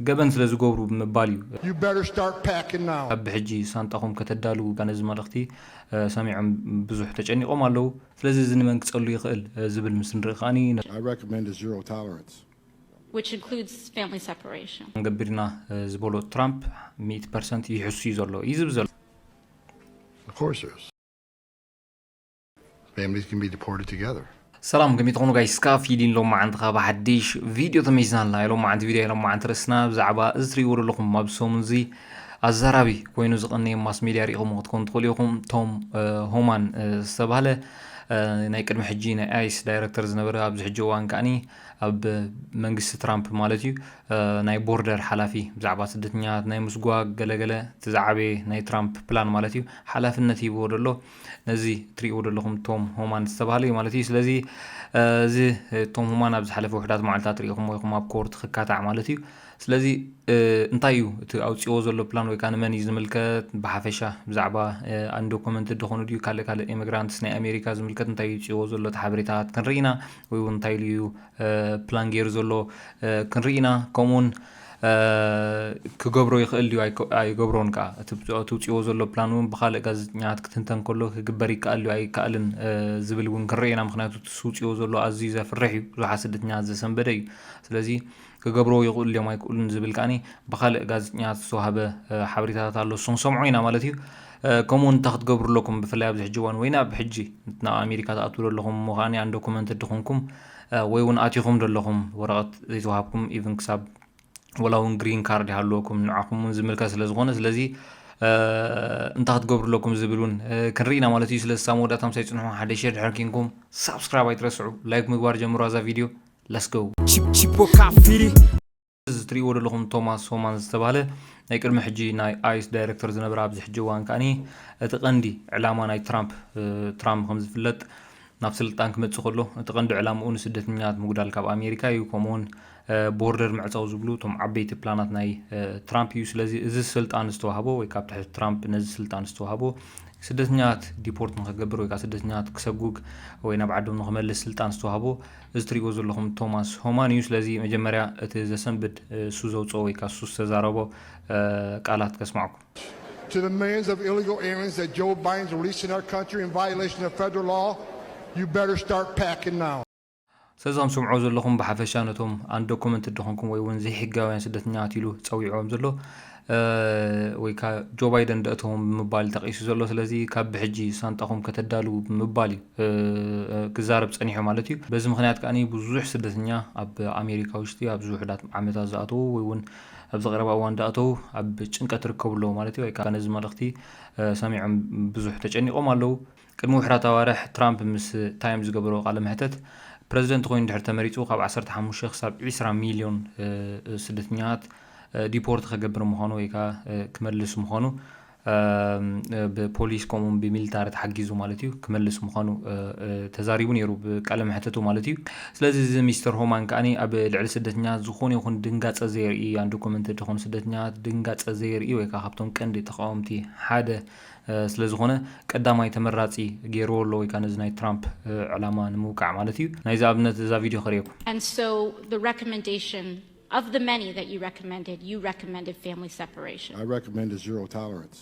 ገበን ስለ ዝገብሩ ብምባል እዩ። You better start packing now. ካብ ብሕጂ ሳንጣኹም ከተዳልዉ ነዚ መልእኽቲ ሰሚዖም ብዙሕ ተጨኒቖም ኣለዉ። ስለዚ እዚ ንመን ክጸሉ ይኽእል ዝብል ምስ ንርኢ ከኣኒ I recommend a zero tolerance. Which includes family separation. ገቢርና ዝበሎ ትራምፕ ሚእቲ ፐርሰንት ይሕሱ እዩ ዘሎ እዩ ዝብል ዘሎ። Of course there is. Families can be deported together. ሰላም ከመይ ትኾኑ ጋይስ? ካብ ፊሊን ሎማዓንቲ ካብ ሓድሽ ቪድዮ ተመይዝና ኣለና። ሎማዓንቲ ቪድዮ ሎማዓንቲ ርእስና ብዛዕባ እዚ ትሪእዎ ዘለኹም ኣብ ሰሙን እዚ ኣዛራቢ ኮይኑ ዝቐነየ ማስ ሜድያ ሪኢኹም ክትኮኑ ትኽእሉ ኢኹም። ቶም ሆማን ዝተባህለ ናይ ቅድሚ ሕጂ ናይ ኣይስ ዳይረክተር ዝነበረ ኣብዚ ሕጂ እዋን ከዓኒ ኣብ መንግስቲ ትራምፕ ማለት እዩ ናይ ቦርደር ሓላፊ ብዛዕባ ስደተኛታት ናይ ምስጓግ ገለገለ እቲ ዝዓበየ ናይ ትራምፕ ፕላን ማለት እዩ ሓላፍነት ሂብዎ ደሎ ነዚ ትሪእዎ ደለኹም ቶም ሆማን ዝተባህለ እዩ ማለት እዩ። ስለዚ እዚ ቶም ሆማን ኣብ ዝሓለፈ ውሕዳት መዓልታት ሪኢኹም ወይኹም ኣብ ኮርት ክካታዕ ማለት እዩ። ስለዚ እንታይ እዩ እቲ ኣውፅዎ ዘሎ ፕላን ወይ ከዓ ንመን እዩ ዝምልከት ብሓፈሻ ብዛዕባ ኣንዶኮመንት ዝኾኑ ድዩ ካልእ ካልእ ኢሚግራንትስ ናይ ኣሜሪካ ዝምልከት እንታይ እዩ ውፅዎ ዘሎ እቲ ሓበሬታታት ክንርኢ ኢና ወይ እውን እንታይ ኢሉ እዩ ፕላን ገይሩ ዘሎ ክንርኢ ኢና። ከምኡውን ክገብሮ ይኽእል ድዩ ኣይገብሮን ከዓ እቲ ውፅዎ ዘሎ ፕላን እውን ብካልእ ጋዜጠኛታት ክትንተን ከሎ ክግበር ይከኣል ድዩ ኣይከኣልን ዝብል እውን ክንርኢ ኢና። ምክንያቱ እቲ ውፅዎ ዘሎ ኣዝዩ ዘፍርሕ እዩ፣ ብዙሓት ስደተኛታት ዘሰንበደ እዩ። ስለዚ ክገብርዎ ይኽእሉ ድዮም ኣይክእሉን ዝብል ከዓኒ ብኻልእ ጋዜጠኛታት ዝተዋህበ ሓበሬታታት ኣሎ፣ እሱ ክንሰምዖ ኢና ማለት እዩ። ከምኡ እንታይ ክትገብሩ ኣለኩም ብፍላይ ኣብዚ ሕጂ እዋን ወይ ናብ ሕጂ ናብ ኣሜሪካ ትኣትዉ ዘለኹም እሞ ከዓኒ ኣንዶኮመንትድ ድኾንኩም ወይ እውን ኣቲኹም ዘለኹም ወረቐት ዘይተዋሃብኩም ኢቭን ክሳብ ወላ እውን ግሪን ካርድ ይሃልወኩም ንዓኹም እውን ዝምልከት ስለ ዝኾነ ስለዚ እንታይ ክትገብሩ ኣለኩም ዝብል እውን ክንርኢ ኢና ማለት እዩ። ስለዚ ሳብ መወዳእታ ምሳይ ፅንሑ ሓደ ሸር ድሕር ኪንኩም ሳብስክራይብ ኣይትረስዑ፣ ላይክ ምግባር ጀምሩ ኣዛ ቪድዮ። Let's go። Chip- Chipoka Firi. እዚ ትሪእዎ ዘለኹም ቶማስ ሆማን ዝተባህለ ናይ ቅድሚ ሕጂ ናይ ኣይስ ዳይረክተር ዝነበረ ኣብዚ ሕጂ እዋን ከዓኒ እቲ ቀንዲ ዕላማ ናይ ትራምፕ ትራምፕ ከም ዝፍለጥ ናብ ስልጣን ክመፅእ ከሎ እቲ ቀንዲ ዕላምኡ ንስደተኛታት ምጉዳል ካብ ኣሜሪካ እዩ። ከምኡውን ቦርደር ምዕፃው ዝብሉ እቶም ዓበይቲ ፕላናት ናይ ትራምፕ እዩ። ስለዚ እዚ ስልጣን ዝተዋህቦ ወይ ካብ ትሕቲ ትራምፕ ነዚ ስልጣን ዝተዋህቦ ስደተኛታት ዲፖርት ንክገብር ወይ ከዓ ስደተኛታት ክሰጉግ ወይ ናብ ዓዶም ንክመልስ ስልጣን ዝተዋህቦ እዚ ትሪእዎ ዘለኹም ቶማስ ሆማን እዩ። ስለዚ መጀመርያ እቲ ዘሰንብድ እሱ ዘውፅኦ ወይ ከዓ እሱ ዝተዛረቦ ቃላት ከስማዕኩም። To the millions of illegal aliens that Joe Biden's releasing our country in violation of federal law, you better start packing now. ስለዚ ከም ስምዖ ዘለኹም ብሓፈሻ ነቶም ኣንዶኮመንትድ ድኾንኩም ወይ እውን ዘይሕጋውያን ስደተኛታት ኢሉ ፀዊዕዎም ዘሎ ወይ ከዓ ጆ ባይደን ደእተዎም ብምባል ተቂሱ ዘሎ። ስለዚ ካብ ብሕጂ ሳንጣኹም ከተዳልዉ ብምባል እዩ ክዛረብ ፀኒሑ ማለት እዩ። በዚ ምክንያት ከዓኒ ብዙሕ ስደተኛ ኣብ ኣሜሪካ ውሽጢ ኣብዚ ውሕዳት ዓመታት ዝኣተዉ ወይ እውን ኣብዚ ቀረባ እዋን ዝኣተዉ ኣብ ጭንቀት ይርከቡ ኣለዉ ማለት እዩ። ወይ ከዓ ነዚ መልእኽቲ ሰሚዖም ብዙሕ ተጨኒቖም ኣለዉ። ቅድሚ ውሕዳት ኣዋርሕ ትራምፕ ምስ ታይም ዝገበሮ ቃለ መሕተት ፕረዚደንት ኮይኑ ድሕር ተመሪፁ ካብ ዓሰርተ ሓሙሽተ ክሳብ ዒስራ ሚልዮን ስደተኛታት ዲፖርት ከገብር ምዃኑ ወይ ከዓ ክመልስ ምዃኑ ብፖሊስ ከምኡ ብሚሊታሪ ተሓጊዙ ማለት እዩ ክመልስ ምዃኑ ተዛሪቡ ነይሩ ብቃለ መሕተቱ ማለት እዩ። ስለዚ እዚ ሚስተር ሆማን ከዓኒ ኣብ ልዕሊ ስደተኛታት ዝኾነ ይኹን ድንጋፀ ዘየርኢ ኣንዶኮመንትድ ዝኾኑ ስደተኛታት ድንጋፀ ዘየርኢ ወይ ከዓ ካብቶም ቀንዲ ተቃወምቲ ሓደ ስለ ዝኾነ ቀዳማይ ተመራፂ ገይርዎ ኣሎ ወይ ከዓ ነዚ ናይ ትራምፕ ዕላማ ንምውቃዕ ማለት እዩ። ናይዚ ኣብነት እዛ ቪድዮ ከርእየኩም። And so the recommendation of the many that you recommended, you recommended family separation, I recommend a zero tolerance,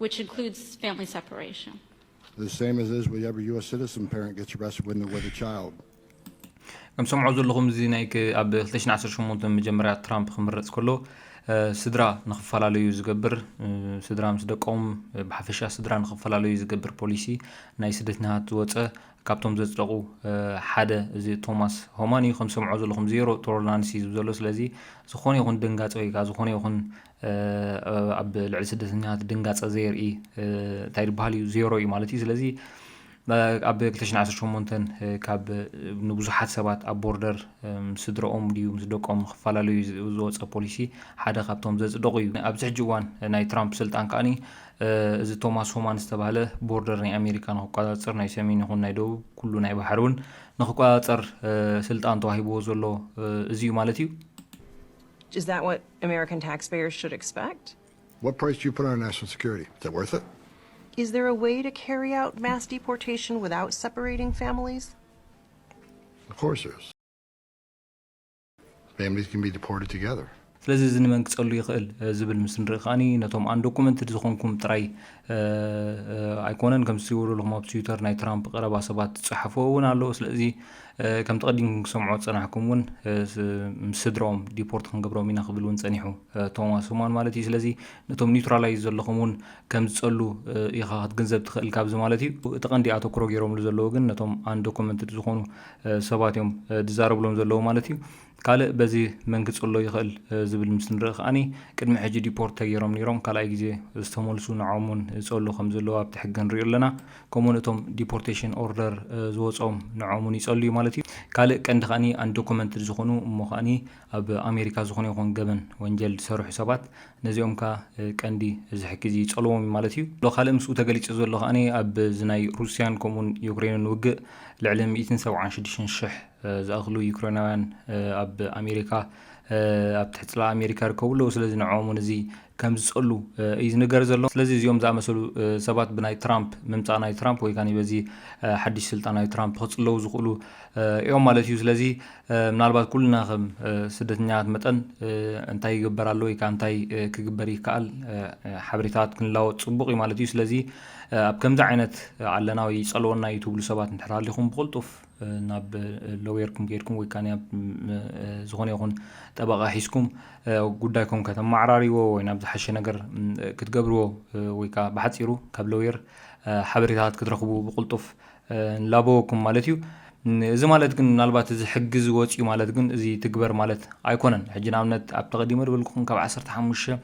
which includes family separation. The same as is with every U S citizen parent gets arrested with, with a child. ከም ሰምዖ ዘለኹም እዚ ናይ ክ- ኣብ ክልተ ሽሕን ዓሰርተ ሸሞንተን መጀመርያ ትራምፕ ክምረፅ ከሎ ስድራ ንክፈላለዩ ዝገብር ስድራ ምስ ደቆም ብሓፈሻ ስድራ ንክፈላለዩ ዝገብር ፖሊሲ ናይ ስደተኛታት ዝወፀ ካብቶም ዘፅደቑ ሓደ እዚ ቶማስ ሆማን እዩ። ከም ሰምዖ ዘለኹም ዜሮ ቶለራንስ እዩ ዝብል ዘሎ። ስለዚ ዝኾነ ይኹን ድንጋፀ ወይ ከዓ ዝኾነ ይኹን ኣብ ልዕሊ ስደተኛታት ድንጋፀ ዘየርኢ እንታይ ዝበሃል እዩ ዜሮ እዩ ማለት እዩ። ስለዚ ኣብ ክልተ ሽሕን ዓሰርተ ሸሞንተን ካብ ንብዙሓት ሰባት ኣብ ቦርደር ምስ ስድረኦም ድዩ ምስ ደቆም ክፈላለዩ ዝወፀ ፖሊሲ ሓደ ካብቶም ዘፅደቑ እዩ። ኣብዚ ሕጂ እዋን ናይ ትራምፕ ስልጣን ከዓኒ እዚ ቶማስ ሆማን ዝተባህለ ቦርደር ናይ ኣሜሪካ ንክቆፃፀር ናይ ሰሜን ይኹን ናይ ደቡብ ኩሉ ናይ ባሕሪ እውን ንክቆፃፀር ስልጣን ተዋሂብዎ ዘሎ እዚ እዩ ማለት እዩ። Is that what American taxpayers should expect? What price do you put on national security? Is that worth it? Is there a way to carry out mass deportation without separating families? Of course there is. Families can be deported together. ስለዚ እዚ ንመን ክጸሉ ይኽእል ዝብል ምስ ንርኢ ከኣኒ ነቶም ኣንዶኩመንትድ ዝኾንኩም ጥራይ ኣይኮነን። ከም ዝትሪእዎ ዘለኹም ኣብ ትዊተር ናይ ትራምፕ ቀረባ ሰባት ዝጸሓፍዎ እውን ኣሎ። ስለዚ ከም ተቐዲምኩም ክሰምዖ ዝጸናሕኩም እውን ምስ ስድራኦም ዲፖርት ክንገብሮም ኢና ክብል እውን ጸኒሑ ቶማስ ሁማን ማለት እዩ። ስለዚ ነቶም ኒውትራላይዝ ዘለኹም እውን ከም ዝጸሉ ኢኻ ክትግንዘብ ትኽእል ካብዚ ማለት እዩ። እቲ ቀንዲ ኣተኩሮ ገይሮምሉ ዘለዉ ግን ነቶም ኣንዶኩመንትድ ዝኾኑ ሰባት እዮም ዝዛረብሎም ዘለዉ ማለት እዩ። ካልእ በዚ መን ክጽሎ ይኽእል ዝብል ምስ ንርኢ ከኣኒ ቅድሚ ሕጂ ዲፖርት ተገይሮም ነይሮም ካልኣይ ግዜ ዝተመልሱ ንዖም እውን ዝጸሉ ከም ዘለዉ ኣብቲ ሕጊ ንሪኦ ኣለና። ከምኡውን እቶም ዲፖርቴሽን ኦርደር ዝወጾም ንዖም እውን ይጸሉ እዩ ማለት እዩ። ካልእ ቀንዲ ከኣኒ ኣንዶኩመንትድ ዝኾኑ እሞ ከኣኒ ኣብ ኣሜሪካ ዝኾነ ይኹን ገበን ወንጀል ዝሰርሑ ሰባት ነዚኦም ከ ቀንዲ እዚ ሕጊ እዚ ይጸልዎም ማለት እዩ። ሎ ካልእ ምስኡ ተገሊጹ ዘሎ ከኣኒ ኣብ እዚ ናይ ሩስያን ከምኡውን ዩክሬንን ውግእ ልዕሊ ሚእትን ሰብዓን ሽዱሽተን ሽሕ ዝኣኽሉ ዩክሬናውያን ኣብ ኣሜሪካ ኣብ ትሕቲ ጽላል ኣሜሪካ ይርከቡ ኣለዉ። ስለዚ ንዕኦም እውን እዚ ከም ዝጸሉ እዩ ዝንገር ዘሎ። ስለዚ እዚኦም ዝኣመሰሉ ሰባት ብናይ ትራምፕ ምምጻእ ናይ ትራምፕ ወይ ከኣ በዚ ሓድሽ ስልጣን ናይ ትራምፕ ክጽለዉ ዝኽእሉ እዮም ማለት እዩ። ስለዚ ምናልባት ኩልና ከም ስደተኛታት መጠን እንታይ ይግበር ኣሎ ወይ ከዓ እንታይ ክግበር ይከኣል ሓበሬታታት ክንላወጥ ጽቡቕ እዩ ማለት እዩ። ስለዚ ኣብ ከምዚ ዓይነት ኣለና ወይ ይጸልወና እዩ ትብሉ ሰባት እንድሕር ሃሊኹም ብቕልጡፍ ናብ ሎየርኩም ከይድኩም ወይ ከዓ ኣብ ዝኾነ ይኹን ጠበቓ ሒዝኩም ጉዳይኩም ከተመዓራርይዎ ወይ ናብ ዝሓሸ ነገር ክትገብርዎ ወይ ከዓ ብሓፂሩ ካብ ሎየር ሓበሬታታት ክትረኽቡ ብቕልጡፍ ንላበወኩም ማለት እዩ። እዚ ማለት ግን ምናልባት እዚ ሕጊ እዚ ወፂኡ ማለት ግን እዚ ትግበር ማለት ኣይኮነን። ሕጂ ንኣብነት ኣብ ተቐዲሙ ዝበልኩኹም ካብ ዓሰርተ ሓሙሽተ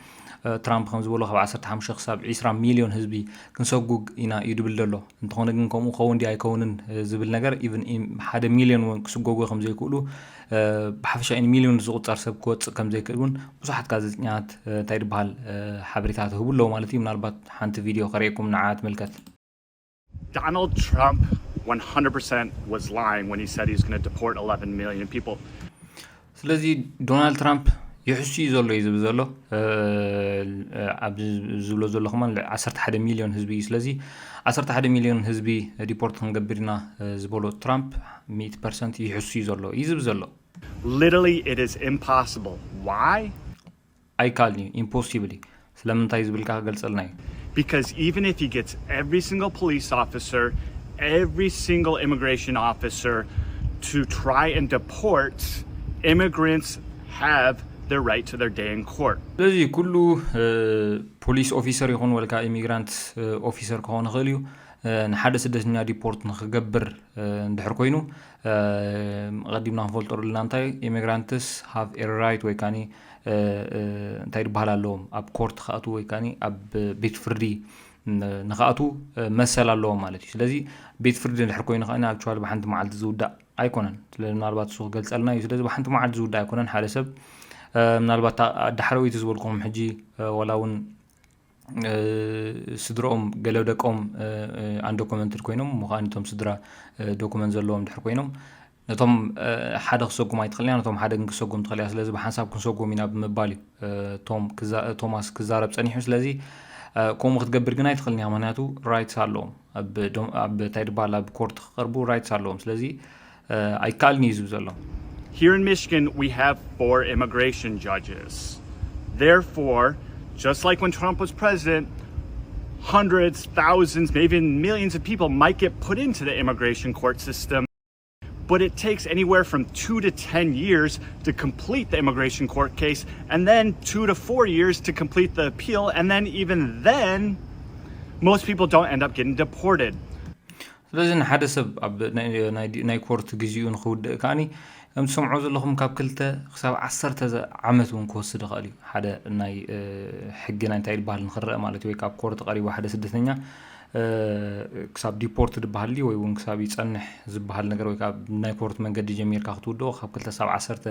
ትራምፕ ከም ዝበሎ ካብ ዓሰርተ ሓሙሽተ ክሳብ ዒስራ ሚልዮን ህዝቢ ክንሰጉግ ኢና እዩ ድብል ዘሎ። እንተኾነ ግን ከምኡ ክኸውን ድዩ ኣይከውንን ዝብል ነገር ኢቭን ሓደ ሚልዮን እውን ክስጎጉ ከም ዘይክእሉ ብሓፈሻ ኢን ሚልዮን ዝቑጸር ሰብ ክወፅእ ከም ዘይክእል እውን ብዙሓት ጋዜጠኛታት እንታይ ድበሃል ሓበሬታ ትህቡ ኣለዉ ማለት እዩ። ምናልባት ሓንቲ ቪድዮ ከርእየኩም ንዓ ትምልከት። Donald Trump one hundred percent was lying when he said he's going to deport eleven million people. ስለዚ ዶናልድ ትራምፕ ይሕሱ እዩ ዘሎ እዩ ዝብል ዘሎ ኣብዚ ዝብሎ ዘሎ ከማን ዓሰርተ ሓደ ሚልዮን ህዝቢ እዩ። ስለዚ ዓሰርተ ሓደ ሚልዮን ህዝቢ ዲፖርት ክንገብር ኢና ዝበሎ ትራምፕ ሚእቲ ፐርሰንት ይሕሱ እዩ ዘሎ እዩ ዝብል ዘሎ። Literally, it is impossible. Why? ኣይካልን እዩ፣ ኢምፖሲብል እዩ። ስለምንታይ ዝብልካ ክገልጸልና እዩ። Because even if he gets every single police officer, every single immigration officer to try and deport, immigrants have their right to their day in court. ስለዚ ኩሉ ፖሊስ ኦፊሰር ይኹን ወልካ ኢሚግራንት ኦፊሰር ክኸውን ይኽእል እዩ። ንሓደ ስደተኛ ዲፖርት ንክገብር እንድሕር ኮይኑ ቀዲምና ክንፈልጦ ዘለና እንታይ ኢሚግራንትስ ሃቭ ኤ ራይት ወይ ካኒ እንታይ ዝበሃል ኣለዎም ኣብ ኮርት ክኣትዉ ወይ ካኒ ኣብ ቤት ፍርዲ ንክኣትዉ መሰል ኣለዎም ማለት እዩ። ስለዚ ቤት ፍርዲ እንድሕር ኮይኑ ከኣ ኣክቹዋሊ ብሓንቲ መዓልቲ ዝውዳእ ኣይኮነን። ስለዚ ምናልባት እሱ ክገልጸልና እዩ። ስለዚ ብሓንቲ መዓልቲ ዝውዳእ ኣይኮነን። ሓደ ሰብ ምናልባት ኣዳሕረዊቲ ዝበልኩም ሕጂ ዋላ እውን ስድረኦም ገለ ደቆም ኣንዶኮመንትድ ኮይኖም ምዃን እቶም ስድራ ዶኩመንት ዘለዎም ድሕር ኮይኖም ነቶም ሓደ ክሰጉም ኣይትኽእልያ ነቶም ሓደ ግን ክሰጉም ትኽእልያ። ስለዚ ብሓንሳብ ክንሰጉም ኢና ብምባል እዩ ቶማስ ክዛረብ ጸኒሑ። ስለዚ ከምኡ ክትገብር ግን ኣይትኽእልንያ ምክንያቱ ራይትስ ኣለዎም ኣብ እንታይ ድበሃል ኣብ ኮርት ክቀርቡ ራይትስ ኣለዎም። ስለዚ ኣይከኣልን እዩ ዝብል ዘሎ። Here in Michigan, we have four immigration judges. Therefore, just like when Trump was president, hundreds, thousands, maybe even millions of people might get put into the immigration court system. But it takes anywhere from two to ten years to complete the immigration court case, and then two to four years to complete the appeal, and then even then, most people don't end up getting deported. ስለዚ ንሓደ ሰብ ኣብ ናይ ኮርት ግዜኡ ንክውድእ ከኣኒ ከም ትሰምዖ ዘለኹም ካብ ክልተ ክሳብ ዓሰርተ ዓመት እውን ክወስድ ይኽእል እዩ። ሓደ ናይ ሕጊ ናይ እንታይ ዝበሃል ንክረአ ማለት እዩ ወይ ካብ ኮርት ቀሪቡ ሓደ ስደተኛ ክሳብ ዲፖርት ዝበሃል ወይ እውን ክሳብ ይፀንሕ ዝበሃል ነገር ወይ ካብ ናይ ኮርት መንገዲ ጀሚርካ ክትውድኦ ካብ ክልተ ክሳብ ዓሰርተ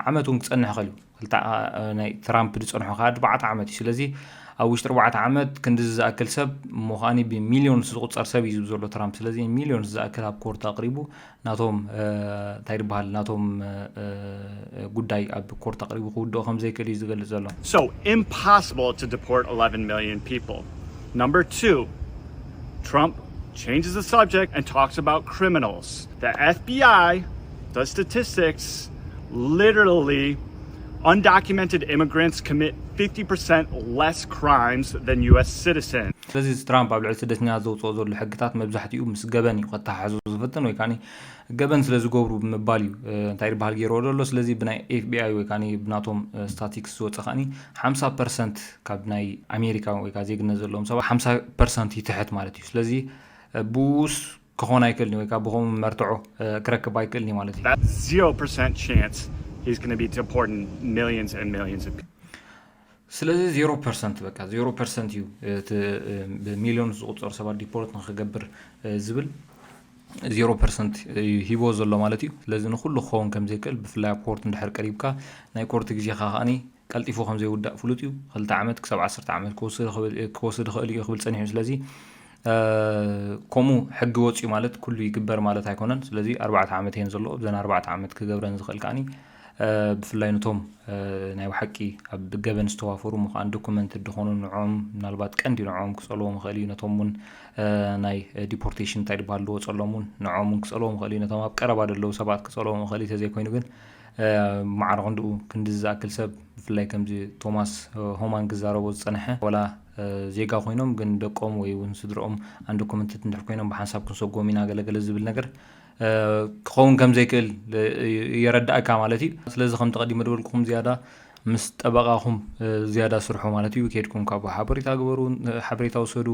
ዓመት እውን ክፀንሕ ይኽእል እዩ። ክልተ ናይ ትራምፕ ዝፀንሖ ከዓ ኣርባዕተ ዓመት እዩ። ስለዚ ኣብ ውሽጢ ኣርባዕተ ዓመት ክንድዚ ዝኣክል ሰብ እሞ ከዓኒ ብሚልዮንስ ዝቁፀር ሰብ እዩ ዝብል ዘሎ ትራምፕ። ስለዚ ሚልዮንስ ዝኣክል ኣብ ኮርት ኣቅሪቡ ናቶም እንታይ ዝበሃል ናቶም ጉዳይ ኣብ ኮርት ኣቅሪቡ ክውድኦ ከም ዘይክእል እዩ ዝገልፅ ዘሎ። So impossible to deport eleven million people. Number two, Trump changes the subject and talks about criminals. The F B I does statistics literally Undocumented immigrants commit fifty percent less crimes than U S citizens. ስለዚ ትራምፕ ኣብ ልዕሊ ስደተኛታት ዘውፅኦ ዘሎ ሕግታት መብዛሕትኡ ምስ ገበን እዩ ከተሓሕዞ ዝፍትን ወይ ከዓ ገበን ስለ ዝገብሩ ብምባል እዩ እንታይ ዝበሃል ገይርዎ ዘሎ። ስለዚ ብናይ ኤፍቢኣይ ወይ ከዓ ብናቶም ስታቲክስ ዝወፀ ከዓ ሓምሳ ፐርሰንት ካብ ናይ ኣሜሪካ ወይ ከዓ ዜግነት ዘለዎም ሰባት ሓምሳ ፐርሰንት ይትሕት ማለት እዩ። ስለዚ ብኡስ ክኾን ኣይክእልን ወይ ከዓ ብኸምኡ መርትዖ ክረክብ ኣይክእልን ማለት እዩ። That zero percent chance he's going to be deporting millions and millions of people. ስለዚ ዜሮ ፐርሰንት በቃ ዜሮ ፐርሰንት እዩ እቲ ብሚሊዮን ዝቁፀሩ ሰባት ዲፖርት ንክገብር ዝብል ዜሮ ፐርሰንት ሂቦ ዘሎ ማለት እዩ። ስለዚ ንኩሉ ክኸውን ከምዘይክእል ብፍላይ ኣብ ኮርት እንድሕር ቀሪብካ ናይ ኮርት ግዜኻ ከዓኒ ቀልጢፉ ከምዘይውዳእ ፍሉጥ እዩ። ክልተ ዓመት ክሳብ ዓሰርተ ዓመት ክወስድ ይኽእል እዩ ክብል ፀኒሑ። ስለዚ ከምኡ ሕጊ ወፅዩ ማለት ኩሉ ይግበር ማለት ኣይኮነን። ስለዚ ኣርባዕተ ዓመት እየን ዘለዎ። እዘን ኣርባዕተ ዓመት ክገብረን ዝኽእል ከዓኒ ብፍላይ ነቶም ናይ ብሓቂ ኣብ ገበን ዝተዋፈሩ ምዃን ዶኩመንት ዝኾኑ ንዖም ምናልባት ቀንዲ ንዖም ክፀልዎም ይኽእል እዩ። ነቶም እውን ናይ ዲፖርቴሽን እንታይ ዝበሃል ዝወፀሎም እውን ንዖም እውን ክፀልዎም ይኽእል እዩ። ነቶም ኣብ ቀረባ ዘለዉ ሰባት ክፀልዎም ይኽእል እዩ። ተዘይኮይኑ ግን ማዕረ ክንድኡ ክንዲ ዝኣክል ሰብ ብፍላይ ከምዚ ቶማስ ሆማን ክዛረቦ ዝፀንሐ ወላ ዜጋ ኮይኖም ግን ደቆም ወይ እውን ስድርኦም ኣንዶኮመንትድ እንድሕር ኮይኖም ብሓንሳብ ክንሰጎም ኢና ገለገለ ዝብል ነገር ክኸውን ከም ዘይክእል የረዳእካ ማለት እዩ። ስለዚ ከም ተቐዲመ ዝበልኩኹም ዝያዳ ምስ ጠበቓኹም ዝያዳ ስርሑ ማለት እዩ። ከድኩም ካብ ሓበሬታ ግበሩ፣ ሓበሬታ ውሰዱ፣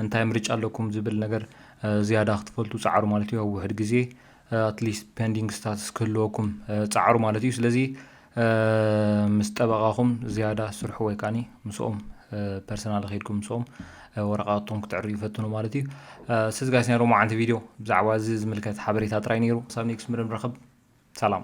እንታይ ምርጫ ኣለኩም ዝብል ነገር ዝያዳ ክትፈልጡ ፃዕሩ ማለት እዩ። ኣብ ውሕድ ግዜ ኣትሊስት ፔንዲንግ ስታትስ ክህልወኩም ፃዕሩ ማለት እዩ። ስለዚ ምስ ጠበቓኹም ዝያዳ ስርሑ ወይ ከዓኒ ምስኦም ፐርሰናል ከይድኩም ምስኦም ወረቃቶም ክትዕርዩ ይፈትኑ ማለት እዩ። ስለዚ ጋይስ ናይ ሎማዓንቲ ቪድዮ ብዛዕባ እዚ ዝምልከት ሓበሬታ ጥራይ ነይሩ። ሳብ ኔክስት ምድሪ ንረኸብ። ሰላም።